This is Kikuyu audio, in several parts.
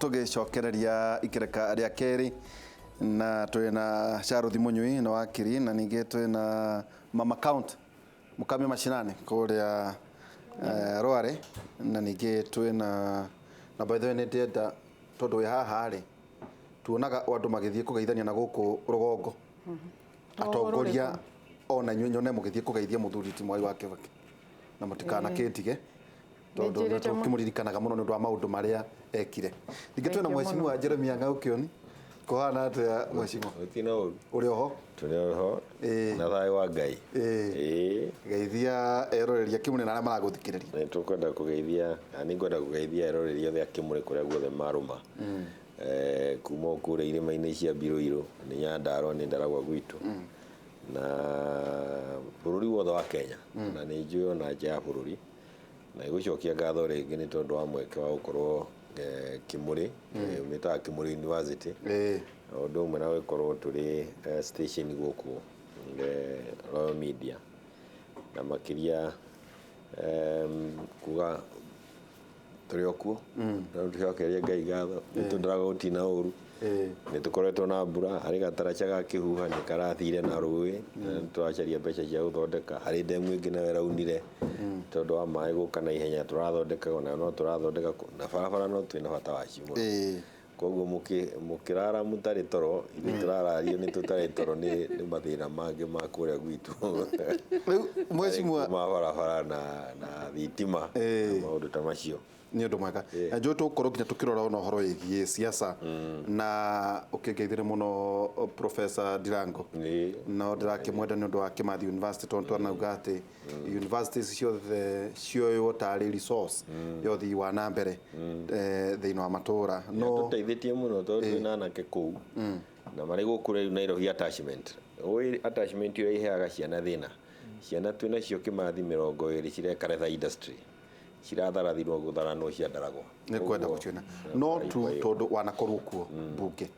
Tũgĩcokereria ikereka rĩa kerĩ na twĩna Charũthi Mũnyui na wakiri, na ningĩ twĩna Mama Count Mũkamia Mashinani kũrĩa Rware, na ningĩ twĩna na by the way nĩ ndĩrenda tondũ wĩ haha rĩ, tuonaga o andũ magĩthiĩ kũgeithania na gũkũ rũgongo, atongoria ona inyuĩ nyone mũgĩthiĩ kũgeithia mũthuri ti Mwai wa Kĩbakĩ na mũtikanakĩndige tondũ nĩ Nĩnjĩrĩte tũkĩmũririkanaga mũno nĩ ũndũ wa maũndũ marĩa ekire. Ningĩ twĩna Thank you mheshimiwa Jeremia Ng'aũkĩoni. Kũhana atĩa, mheshimiwa? Gũtirĩ na ũru. Ũrĩ oho? Tũrĩ oho. Na thayũ wa Ngai. Ĩĩ. Geithia eroreria Kĩmũrĩ na arĩa maragũthikĩrĩria. Nĩ tũkwenda kũgeithia, na nĩ ngwenda kũgeithia eroreri othe a Kĩmũrĩ kũrĩa guothe marũma. Kuma o kũrĩa irĩma-inĩ cia Mbirũirũ, nĩ Nyandarua, nĩ Ndaragwa gwitũ. Na bũrũri wothe wa Kenya. Na nĩ njũĩ ona nja ya bũrũri. Na gũcokia ngatho rĩngĩ nĩ tondũ wa mweke wa gũkorwo Kĩmũrĩ, mĩtaga Kĩmũrĩ University. O ũndũ ũmwe na gũkorwo tũrĩ station gũkũ Royal Media. Na makĩria kuga tũrĩ o kuo. Na tũcokerie Ngai ngatho. Nĩ tũndaraga gũtina ũru. Nĩ tũkoretwo na mbura, harĩ gataraca gakĩhuha nĩ karathire na rũĩ, na nĩ tũracaria mbeca cia gũthondeka. Harĩ ndemu ĩngĩ nayo ĩraunire tondũ wa maĩ gũka na ihenya, tũrathondeka ona no tũrathondeka, na barabara no twĩna bata wacio mũno. Koguo mũkĩrara mũtarĩ toro, ithuĩ tũrarario nĩ tũtarĩ toro nĩ mathĩna mangĩ ma kũrĩa gwitũ. Rĩu mheshimiwa, ma barabara na thitima na maũndũ ta macio. Nĩ ũndũ mwega. Na njũĩ tũgũkorwo nginya tũkĩrora ona ũhoro wĩgiĩ siasa, na ũkĩngeithĩre mũno Professor Ndirango. No ndĩrakĩmwenda nĩ ũndũ wa Kimathi University, tondũ twanauga atĩ universities ciothe cioywo tarĩ resource ya ũthii wa na mbere thĩinĩ wa matũra. No tũteithĩtie mũno tondũ twĩna anake kũu na marĩ gũkũ rĩu Nairobi attachment. Ũĩ attachment ĩrĩa iheaga ciana thĩna. Ciana twĩnacio Kimathi 20 cireka leather industry. Ciratharathirwo gũtharanwo ciandaragwo. Nĩ kwenda gũciona no tu tondũ wanakorwo kuo mbunge,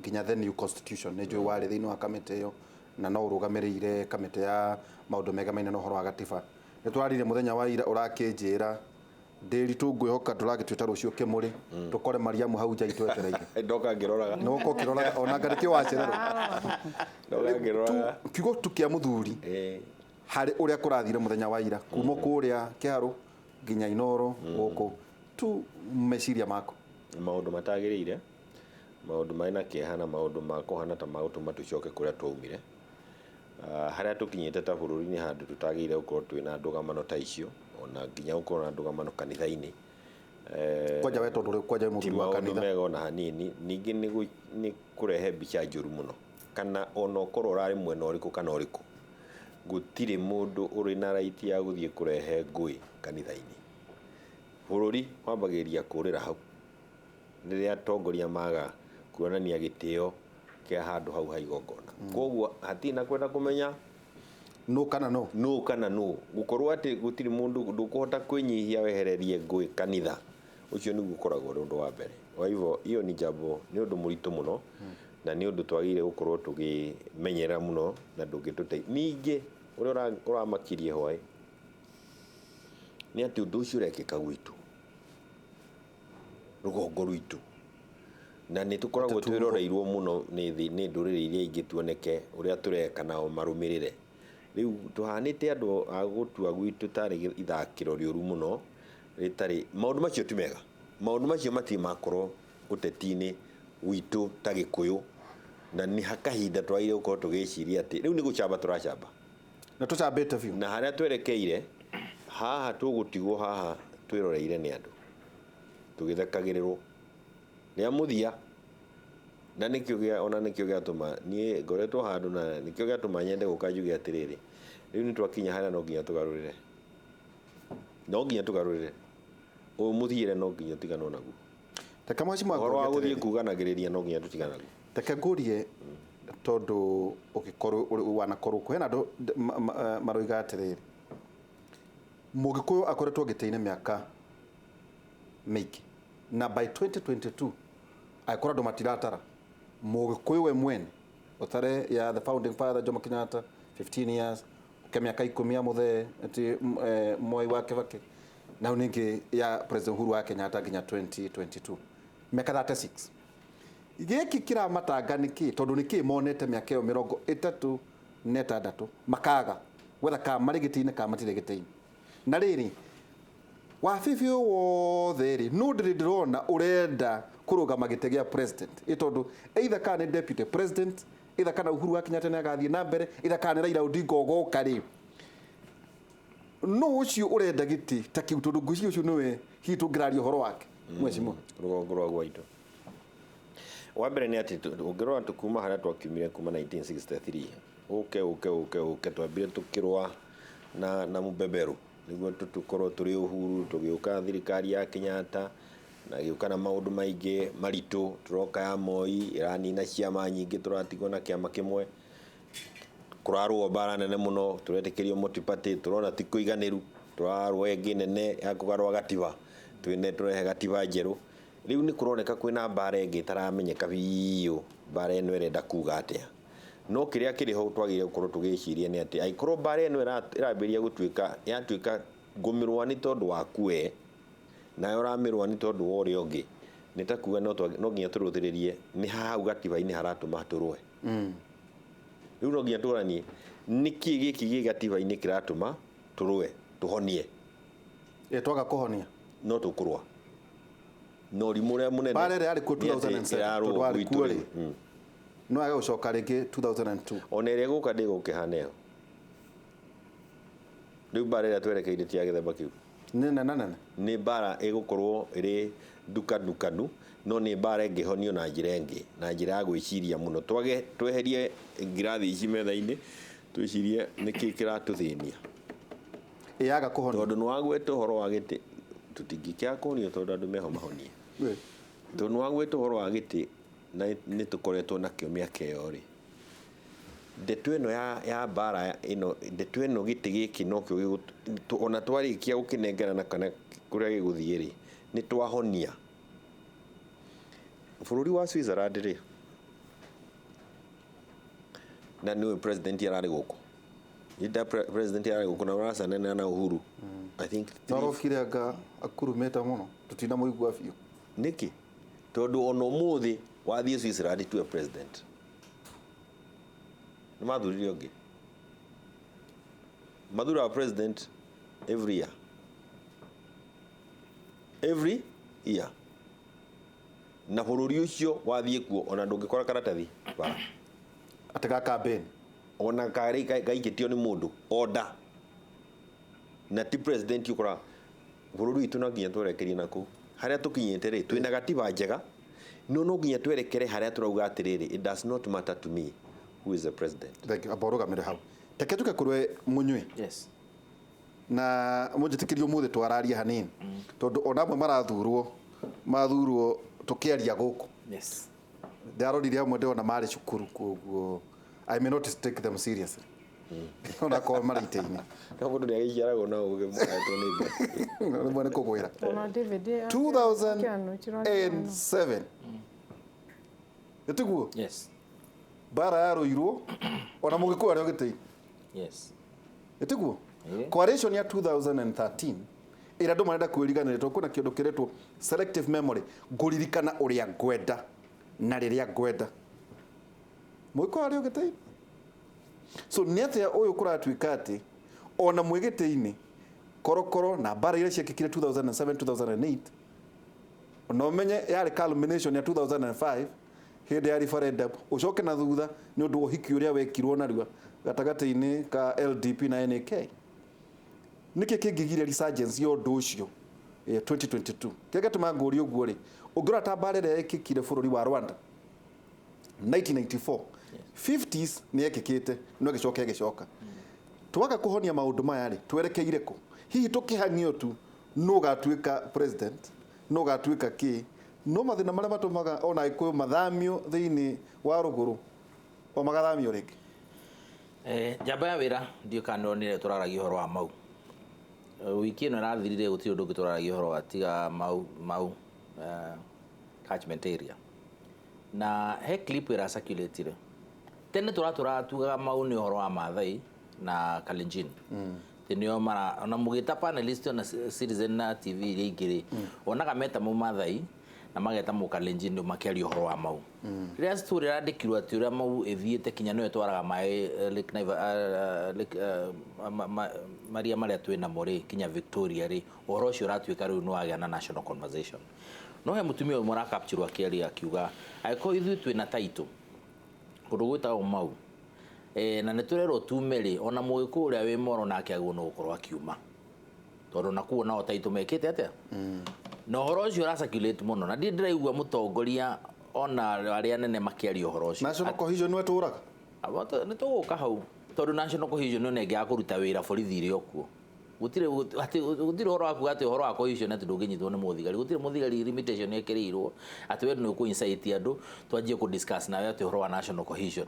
nginya the new constitution nĩ njũĩ warĩ thĩinĩ wa kamĩtĩ ĩyo na no ũrũgamĩrĩire kamĩtĩ ya maũndũ megamaine na ũhoro wa gatiba. Nĩ twarire mũthenya wa ira ũrakĩnjĩra ndĩritũ, ngwĩhoka ndũragĩtwĩta rũciũ Kĩmũrĩ tũkore Mariamu hau nja itwetereire. Ndoka ngĩroraga. Nĩ ũka ũkĩroraga ona anga nĩkĩo wacererwo. Ndoka ngĩroraga. Kiugo tu kĩa mũthuri harĩ ũrĩa kũrathire mũthenya wa ira kuma kũrĩa Kĩharũ nginya Inoro gũkũ tu, meciria maku? Maũndũ matagĩrĩire, maũndũ marĩ na kĩeha na maũndũ ma kũhana ta magũtũma tũcoke kũrĩa twaumire. Harĩa tũkinyĩte ta bũrũri nĩ handũ tũtagĩrĩire gũkorwo twĩna ndũgamano ta icio, ona nginya gũkorwo na ndũgamano kanitha-inĩ. Kwanja we tondũ kwanja wĩ ti mũthuri wa maũndũ kanitha. Mega ona hanini. Ningĩ nĩ kũrehe mbica njũru mũno, kana ona ũkorwo ũrarĩ mwena ũrĩkũ kana ũrĩkũ, gũtirĩ mũndũ ũrĩ na right ya gũthiĩ kũrehe ngũĩ kanitha-inĩ. Bũrũri wambagĩrĩria kũrĩra hau rĩrĩa atongoria maga kuonania gĩtĩo kĩa handũ hau ha igongona. Koguo hatirĩ na kwenda kũmenya nũ kana nũ. Nũ kana nũ, gũkorwo atĩ gũtirĩ mũndũ ndũkũhota kwĩnyihia wehererie ngũĩ kanitha, ũcio nĩguo ũkoragwo ũrĩ ũndũ wa mbere. Kwa hivyo hiyo ni jambo, nĩ ũndũ mũritũ mũno na nĩ ũndũ twagĩrĩire gũkorwo tũkĩmenyerera mũno na ndũngĩtũteithia. Ningĩ ũrĩa ũramakirie hwaĩ nĩ atĩ ũndũ ũcio ũrekĩka gwitũ, rũgongo rwitũ, na nĩ tũkoragwo twĩroreirwo mũno nĩ thĩ, nĩ ndũrĩrĩ iria ingĩ, tuoneke ũrĩa tũreka nao marũmĩrĩre. Rĩu tũhanĩte andũ a gũtua gwitũ tarĩ ithakĩro rĩũru mũno rĩtarĩ. Maũndũ macio ti mega, maũndũ macio matirĩ makorwo ũteti-inĩ witũ ta Gĩkũyũ, na nĩ kahinda twagĩrĩire gũkorwo tũgĩciria atĩ rĩu nĩ gũcamba tũracamba. Na tũcambĩte biũ. Na harĩa twerekeire haha, tũgũtigwo haha twĩroreire nĩ andũ tũgĩthekagĩrĩrwo rĩa mũthia. Na nĩkĩo gĩa ona nĩkĩo gĩatũma niĩ ngoretwo handũ, na nĩkĩo gĩatũma nyende gũka njuge atĩrĩrĩ, rĩu nĩ twakinya harĩa no nginya tũgarũrĩre, no nginya tũgarũrĩre ũyũ mũthiĩre, no nginya ũtiganwo naguo. Reke mheshimiwa ũhoro wa ngũrie gũthiĩ atĩrĩrĩ. Kuganagĩrĩria no nginya tũtigane naguo. Reke ngũrie tondũ ũgĩkorwo wanakorwo kuo, hena andũ maroiga atĩrĩrĩ, Mũgĩkũyũ akoretwo gĩtĩ-inĩ mĩaka mĩingĩ, na by 2022 angĩkorwo andũ matiratara Mũgĩkũyũ we mwene ũtare ya the founding father Jomo Kenyatta 15 years, ũke mĩaka 10 ya mũthee ati Mwai wa Kibaki. Na ningĩ ya President Uhuru wa Kenyatta nginya 2022, mĩaka 36. Gĩkĩ kĩramatanga nĩkĩ? Tondũ nĩkĩ monete mĩaka ĩyo 36 makaga gwetha kana marĩ gĩtĩ-inĩ kana matirĩ gĩtĩ-inĩ? Na rĩrĩ wabibi ũyũ wothe rĩ, no ndĩrĩ ndĩrona ũrenda kũrũgama gĩtĩ gĩa president, ĩ tondũ either kana nĩ deputy president, either kana Uhuru wa Kenyatta nĩ agathiĩ na mbere, either kana nĩ Raila Odinga ũgoka rĩ, no ũcio ũrenda gĩtĩ ta kĩu, tondũ ngwĩciria ũcio nĩwe hihi tũngĩraria ũhoro wake, mheshimiwa. Rũgongo rwa gwaitũ wa mbere nĩ atĩ ũngĩrora kuma harĩa twakiumire, kuma 1963 ũke ũke ũke ũke, twambire tũkĩrũa na mũbeberu nĩguo tũkorwo tũrĩ uhuru. Tũgĩũka thirikari ya Kenyatta na gĩũka na maũndũ maingĩ maritũ. Tũroka ya Moi ĩranina ciama nyingĩ, tũratigwo na kĩama kĩmwe, kũrarũo mbara nene mũno. Tũretĩkĩrio multi-party, tũrona ti kũiganĩru, tũrarũa ĩngĩ nene ya kũgarũa gatiba, twĩne tũrehe gatiba njerũ. Rĩu nĩ kũroneka kwĩna mbara ĩngĩ ĩtaramenyeka biũ, mbara ĩno ĩrenda kuga atĩa. No kĩrĩa kĩrĩ ho twagĩrĩire gũkorwo tũgĩciria nĩ atĩ angĩkorwo mbara ĩno ĩrambĩrĩria gũtuĩka yatuĩka ngũmĩrũa nĩ tondũ waku we, nawe ũramĩrũa nĩ tondũ wa ũrĩa ũngĩ, nĩ ta kuga no nginya tũrũthĩrĩrie nĩ hau gatiba-inĩ haratũma tũrũe. Rĩu no nginya tũranie nĩkĩ gĩkĩ gĩ gatiba-inĩ kĩratũma tũrũe, tũhonie. Ĩ twaga kũhonia? No tũkũrũa na ũrimũ ũrĩa mũnene. Mbara ĩrĩa yarĩ kuo nĩ atĩ 2007, ĩrarũo tondũ warĩ gwitũ kuo rĩu. rĩ, no age gũcoka rĩngĩ 2002. Ona ĩrĩa ĩgũka ndĩgũkĩhana ĩyo. Rĩu mbara ĩrĩa twerekeire ti ya gĩthemba kĩu. Nĩ nene nene. Nĩ mbara ĩgũkorwo ĩrĩ ndukandukanu, no nĩ mbara ĩngĩhonio na njĩra ĩngĩ, na njĩra ya gwĩciria mũno. Twage tweherie ngirathi ici metha-inĩ, twĩcirie nĩkĩ kĩratũthĩnia. Ĩyaga kũhonia. Tondũ nĩ wagweta ũhoro wa gĩtĩ, tũtingĩkĩaga kũhonio tondũ andũ meho mahonie. Tondũ nĩ wagweta ũhoro wa gĩtĩ na nĩ tũkoretwo nakĩo mĩaka ĩyo rĩ, ndeto ĩno ya mbara ĩno, ndeto ĩno gĩtĩ gĩkĩ nokĩo ona twarĩkia gũkĩnengerana kana kũrĩa gĩgũthiĩ rĩ, nĩ twahonia. Bũrũri wa Switzerland rĩ, na nĩwe president ararĩ gũkũ. Ida president ararĩ gũkũ na ũracanana na Uhuru. I think No rokire anga akurumĩte mũno, tũtinamũigua biũ. Nĩkĩ? Tondũ ona ũmũthĩ wathiĩ Switzerland tuwe president, nĩ mathurire ũngĩ. Mathuraga president every year. Every year. Na bũrũri ũcio wathiĩ kuo ona ndũngĩkora karatathi bara. Atĩ ga campaign. Ona karĩ gaikĩtio nĩ mũndũ order. Na ti president ũkora bũrũri witũ no nginya twerekerie na kũu. Harĩa tũkinyĩte rĩ, twĩna gatiba njega, no nginya twerekere harĩa tũrauga atĩrĩrĩ, it does not matter to me who is the president. Thank you. Amba ũrũgamĩre hau. Reke tũke kũrĩ Mũnyui. Yes. Na mũnjĩtĩkĩrie ũmũthĩ twararie hanini, tondũ ona amwe marathurwo mathurwo tũkĩaria gũkũ. Yes. Ndarorire amwe ndĩrona marĩ cukuru, koguo I may not take them seriously ona korwo marĩ itĩ-inĩ. No mũndũ nĩ agĩciaragwo na ũgĩ mũgaĩtwo nĩ Ngai. Rĩmwe nĩ kũgwĩra. Ona David 2007 nĩtiguo? Yes. Mbara yarũirwo ona mũgĩkũyũ arĩ o gĩtĩ-inĩ. Yes. Nĩtiguo? Ĩĩ. Coalition ya 2013 ĩrĩa andũ marenda kwĩriganĩria, tondũ kwĩna kĩndũ kĩretwo selective memory, ngũririkana ũrĩa ngwenda na rĩrĩa ngwenda. Mũgĩkũyũ arĩ o gĩtĩ-inĩ. So nĩ atĩa ũyũ kũratuĩka atĩ ona mwĩ gĩtĩ-inĩ korokoro na mbara iria ciekĩkire 2007, 2008, na ũmenye yarĩ culmination ya 2005 hĩndĩ ya referendum, ũcoke na thutha nĩ ũndũ wa ũhiki ũrĩa wekirwo narua gatagatĩ-inĩ ka LDP na NAK, nĩkĩ kĩngĩgiria resurgence ya ũndũ ũcio 2022? Kĩrĩa gĩatũma ngũrie ũguo rĩ, ũngĩrora ta mbara ĩrĩa yekĩkire bũrũri wa Rwanda 1994, 50s nĩ yekĩkĩte no ĩgĩcoka ĩgĩcoka. Twaga kũhonia maũndũ maya rĩ, twerekeire kũ? Hihi tũkĩhang'io tu nũ ũgatuĩka president, nũ ũgatuĩka kĩ, no mathĩna marĩa matũmaga ona Agĩkũyũ mathamio thĩinĩ wa rũgũrũ o magathamio rĩngĩ? Njamba ya wĩra, ndiũ kana nĩonire tũraragia ũhoro wa mau. Wiki ĩno ĩrathirire gũtirĩ ũndũ ũngĩ tũraragia ũhoro wa tiga mau, mau catchment area. Na he clip ĩra circulate-ire. Tene tũratũraga tugaga mau nĩ ũhoro wa Maathai na Kalenjin. Atĩ nĩo mara ona mũgĩta panelist, ona Citizen na TV iria ingĩ rĩ, wonaga meta Mũmathai na mageta Mũkalenjin makĩaria ũhoro wa Mau. Rĩrĩa story ĩrandĩkirwo atĩ ũrĩa Mau ĩthiĩte kinya nĩyo ĩtwaraga maĩ Lake Lake, maria marĩa twĩ namo rĩ, kinya Victoria rĩ, ũhoro ũcio ũratuĩka rĩu nĩ wagĩa na national conversation. No he mũtumia ũmwe ũrakapturwo akĩaria akiuga angĩkorwo ithuĩ twĩna title kũndũ gwĩtagwo Mau, na nĩ tũrerwo tume rĩ, ona mũgĩkũyũ ũrĩa wĩ moro nake agĩrĩirwo nĩ gũkorwo akiuma, tondũ nakuo nao title mekĩte atĩa. Na ũhoro ũcio ũra circulate mũno, na ndirĩ ndĩraigua mũtongoria ona arĩa anene makĩaria ũhoro ũcio. National cohesion nĩ tũraga. Nĩ tũgũka hau, tondũ national cohesion nĩ ĩngĩ ya kũruta wĩra borithi irĩ o kuo. Gũtirĩ atĩ gũtirĩ ũhoro wa kuga atĩ ũhoro wa cohesion atĩ ndũngĩnyitwo nĩ mũthigari. Gũtirĩ mũthigari limitation ĩkĩrĩirwo atĩ we nĩ ũkũ incite andũ twanjie kũ discuss nawe atĩ ũhoro wa national cohesion.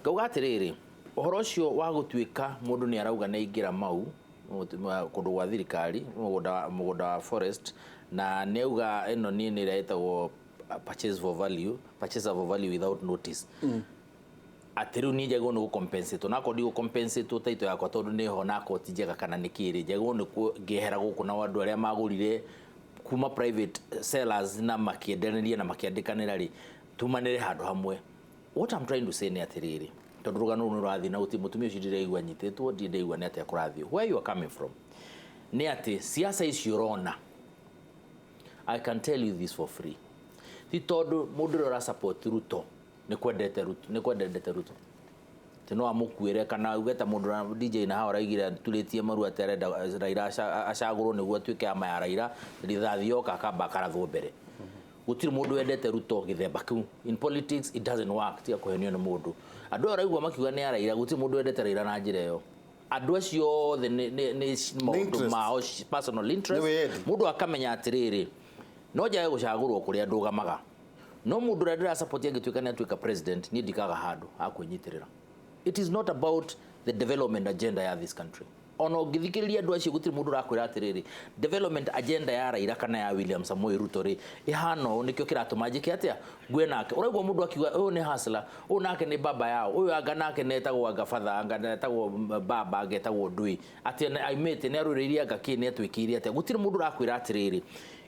Ngauga atĩrĩrĩ, ũhoro ũcio wa gũtuĩka mũndũ nĩ arauga nĩ aingĩra Mau kũndũ gwa thirikari, mũgũnda wa forest, na nĩ auga ĩno niĩ nĩ ĩrĩa ĩtagwo purchase for value, purchase for value without notice, atĩ rĩu niĩ njagĩrĩirwo nĩ gũcompensate, onakorwo ndigũcompensate title yakwa tondũ nĩho na koti njega kana nĩ kĩrĩ, njagĩrĩirwo nĩ ngĩehera gũkũ na andũ arĩa magũrire kuma private sellers na makĩendanĩria na makĩandĩkanĩra rĩ, tumanĩre handũ hamwe. What I'm trying to say nĩ atĩrĩrĩ, tondũ rũgano rũu nĩ rũrathiĩ na gũtirĩ mũtumia ũcio ndĩraigua anyitĩtwo, ndirĩ ndaigua nĩ atĩa kũrathiĩ. Where you are coming from nĩ atĩ siasa icio ũrona, I can tell you this for free, ti tondũ mũndũ ũrĩa ũra support Ruto nĩ kwendete Ruto, nĩ kwendete Ruto ti no amũkuĩre kana auge ta mũndũ DJ na hau araigire turĩtie maru atĩ arenda Raila acagũrwo nĩguo atuĩke ama ya Raila, rithathi yoka akamba akarathwo mbere. Gũtirĩ mũndũ wendete Ruto gĩthemba kĩu. In politics it doesn't work. Tiga kũhenio nĩ mũndũ. Andũ aya ũraigua makiuga nĩ a Raila, gũtirĩ mũndũ wendete Raila na njĩra ĩyo. Andũ acio othe nĩ maũndũ Interest. mao personal interest. Nĩ wĩyendi. Mũndũ akamenya atĩrĩrĩ, no njage gũcagũrwo kũrĩa ndũgamaga, no mũndũ ũrĩa ndĩra support angĩtuĩka nĩ atuĩka president, niĩ ndikaga handũ ha kwĩnyitĩrĩra. It is not about the development agenda ya this country. Ona ũngĩthikĩrĩria andũ acio, gũtirĩ mũndũ ũrakwĩra atĩrĩrĩ, development agenda ya Raila kana ya William Samoei Ruto rĩ, ĩhana ũũ, nĩkĩo kĩratũma njĩke atĩa ngue nake. Ũraigua mũndũ akiuga ũyũ nĩ hustler, ũyũ nake nĩ baba yao, ũyũ anga nake netagwo anga father, anga netagwo baba, anga etagwo ndui, atĩ aimĩte nĩ arũĩrĩire anga kĩ, nĩ atwĩkĩire atĩa. Gũtirĩ mũndũ ũrakwĩra atĩrĩrĩ,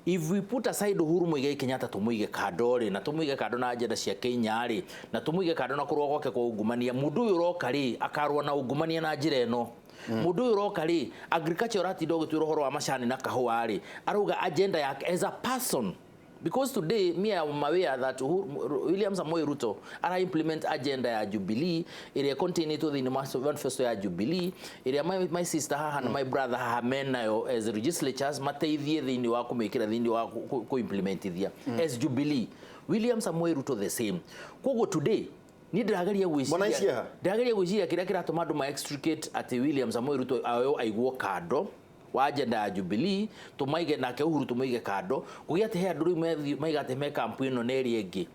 if we put aside Uhuru Muigai Kenyatta, tumuige kando rĩ, na tumuige kando na agenda ciake inya rĩ, na tumuige kando na kũrũa gwake kwa ungumania, mũndũ ũyũ ũroka rĩ, akarũa na ungumania na njĩra ĩno. Mũndũ ũyũ ũroka rĩ, agriculture ũratinda ũgĩtwĩra ũhoro wa macani na kahũa rĩ, arauga agenda yake as a person, because today me I am aware that William Samoei Ruto ara implement agenda ya Jubilee ĩrĩa contained thĩinĩ wa manifesto ya Jubilee ĩrĩa my sister haha na my brother haha menayo as legislatures mateithie thĩinĩ wa kũmĩkĩra thĩinĩ wa kũ-implementithia as Jubilee. William Samoei Ruto the same. Koguo today niĩ ndĩrageria Mbona ici gwĩciria haha? Ndĩrageria gwĩciria kĩrĩa kĩratũma andũ ma extricate atĩ William Samoei Ruto ayo aigwo kando wa agenda ya Jubilee, tũmaige nake Uhuru tũmũige kando, kũgĩa atĩ he andũ rĩu maiga atĩ me kampu ĩno na ĩrĩa ĩngĩ.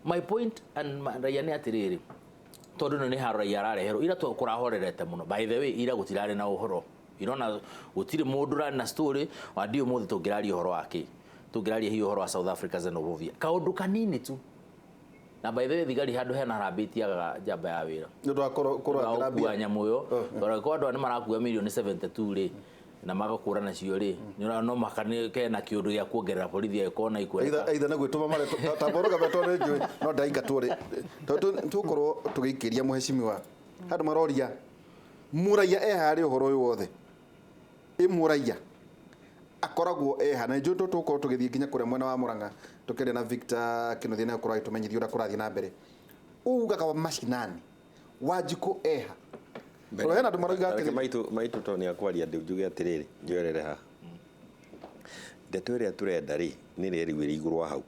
My point and raia nĩ atĩrĩrĩ, tondũ ĩno nĩ haro raia arareherwo ira kũrahorerete mũno. By the way, ira gũtirarĩ na ũhoro, irona gũtirĩ mũndũ ũrarĩ na story wa ndiũ. Mũthĩ tũngĩraria ũhoro wa kĩ? Tũngĩraria hihi ũhoro wa South Africa xenophobia, kaũndũ kanini tu. Na by the way, thigari handũ hena harambĩ itiagaga njamba ya wĩra. Nĩ ũndũ wa kũrũa wa gũkua kĩrambia. Nyamũ ĩyo, tondũ angĩkorwo andũ aya nĩ marakua mirioni 72 rĩ, na magakũra nacio rĩ, nĩ ũrona no maka nĩ kena kĩũndũ gĩa kuongerera borithi angĩkorwo na ikuoneka. Either nĩ gwĩtũma mare tamboro gabe tondũ nĩ njũĩ no ndaingatwo rĩ, tondũ tũkorwo tũgĩikĩria mũhecimiwa handũ maroria mũraiya e harĩ ũhoro ũyũ wothe ĩ mũraiya akoragwo eha. Na njũĩ tũgũkorwo tũgĩthiĩ nginya kũrĩa mwena wa Murang'a tũkĩaria na Victor Kĩnuthia, nĩ akorwo agĩtũmenyithia ũrĩa kũrathiĩ na mbere ugaga wa mashinani Wanjikũ eha, tondũ hena andũ maroiga Reke atĩrĩ maitu maitu to nĩ akwaria ndĩ njuge atĩrĩrĩ, njoerere haha ndeto ĩrĩa tũrenda rĩ, nĩ ĩrĩa ĩrĩ igũrũ wa hau.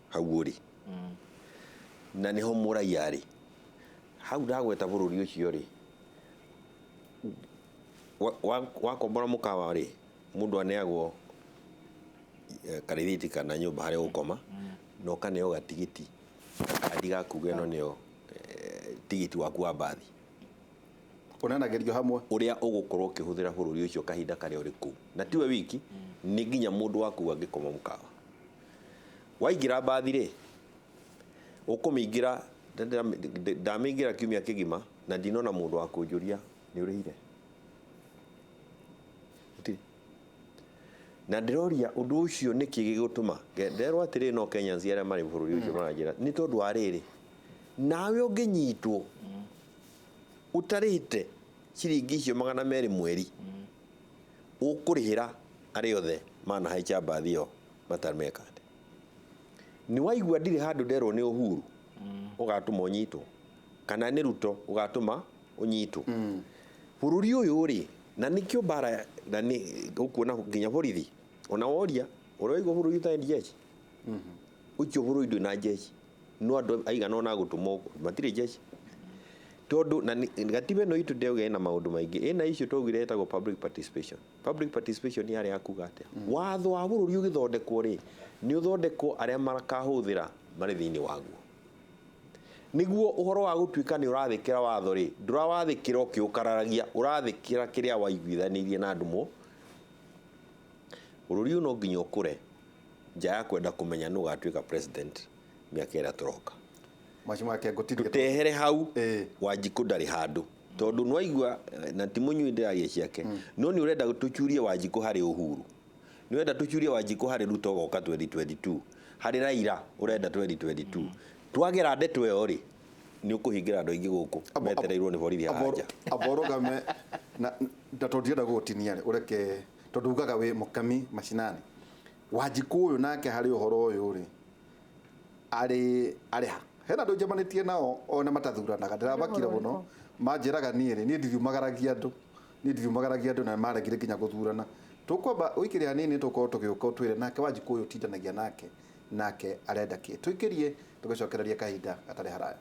Hau ũrĩ na nĩho mũraiya rĩ, hau ndagweta bũrũri ũcio rĩ, wakombora mũkawa rĩ, mũndũ aneagwo karĩthiti kana nyũmba harĩa ũgũkoma, na ũkaneo gatigiti, gakandi ga kuga ĩno nĩyo tigiti waku wa mbathi. Ũnenagĩrio hamwe. Ũrĩa ũgũkorwo ũkĩhũthĩra bũrũri ũcio kahinda karĩa ũrĩ kũu, na tiwe wiki, nĩ nginya mũndũ waku angĩkoma mũkawa. Waingĩra mbathi rĩ, ũkũmĩingĩra, ndamĩingĩra kiumia kĩgima na ndinona mũndũ wa kũnjũria nĩ ũrĩhire. Na ndĩroria ũndũ ũcio nĩkĩ gĩgũtũma nderwo atĩrĩ, no Kenyans arĩa marĩ bũrũri ũcio maranjĩra nĩ tondũ wa rĩrĩ, nawe ũngĩnyitwo ũtarĩte ciringi icio 200 mweri, ũkũrĩhĩra arĩa othe manahaica mbathi ĩyo matameka atĩ. Nĩ waigua ndirĩ handũ nderwo nĩ Uhuru ũgatũma ũnyitwo, kana nĩ Ruto ũgatũma ũnyitwo. Bũrũri ũyũ rĩ, na nĩkĩo mbara, na nĩ ũkuona nginya borithi ona woria ũrĩa waigua bũrũri ũtarĩ jeshi, ũcio bũrũri ndũrĩ na jeshi, no andũ aigana ũna gũtũmwo matirĩ jeshi, tondũ na gatiba ĩno itũ ndauga ĩna maũndũ maingĩ, ĩna icio twaugire ĩtagwo public participation. Public participation yarĩ ya kuga atĩa? Watho wa bũrũri ũgĩthondekwo rĩ, nĩ ũthondekwo arĩa makahũthĩra marĩ thĩinĩ waguo, nĩguo ũhoro wa gũtuĩka nĩ ũrathĩkĩra watho rĩ, ndũrawathĩkĩra ũkĩũkararagia, ũrathĩkĩra kĩrĩa waiguithanĩirie na andũ mo. Bũrũri ũyũ no nginya ũkũre nja ya kwenda kũmenya nũ ũgatuĩka president mĩaka ĩrĩa tũroka. Mheshimiwa Kĩengũ, tũtehere hau. Wanjikũ ndarĩ handũ, tondũ nĩwaigua na ti mũnyui ndĩragia ciake, no nĩ ũrenda tũcurie Wanjikũ harĩ Uhuru, nĩ ũrenda tũcurie Wanjikũ harĩ Ruto goka 2022, harĩ Raila ũrenda 2022. Twagera ndeto ĩyo rĩ, nĩ ũkũhingĩra andũ aingĩ gũkũ metereirwo nĩ borithi haha nja. Amba ũrũgame na tondũ ndirenda gũgũtinia rĩ, ũreke, tondũ ugaga wĩ mũkami macinani. Wanjikũ ũyũ nake harĩ ũhoro ũyũ rĩ, arĩ arĩ ha? Hena andũ njemanĩtie nao ona matathuranaga, ndĩramakire mũno, manjĩraga niĩ rĩ, niĩ ndiriumagaragia andũ, niĩ ndiriumagaragia andũ, na maregire nginya gũthurana. Tũkwamba ũikĩre hanini, tũkorwo tũgĩũka ũtwĩre nake Wanjikũ ũyũ ũtindanagia nake, nake arenda kĩ. Tũikĩrie tũgĩcokereria kahinda gatarĩ haraya.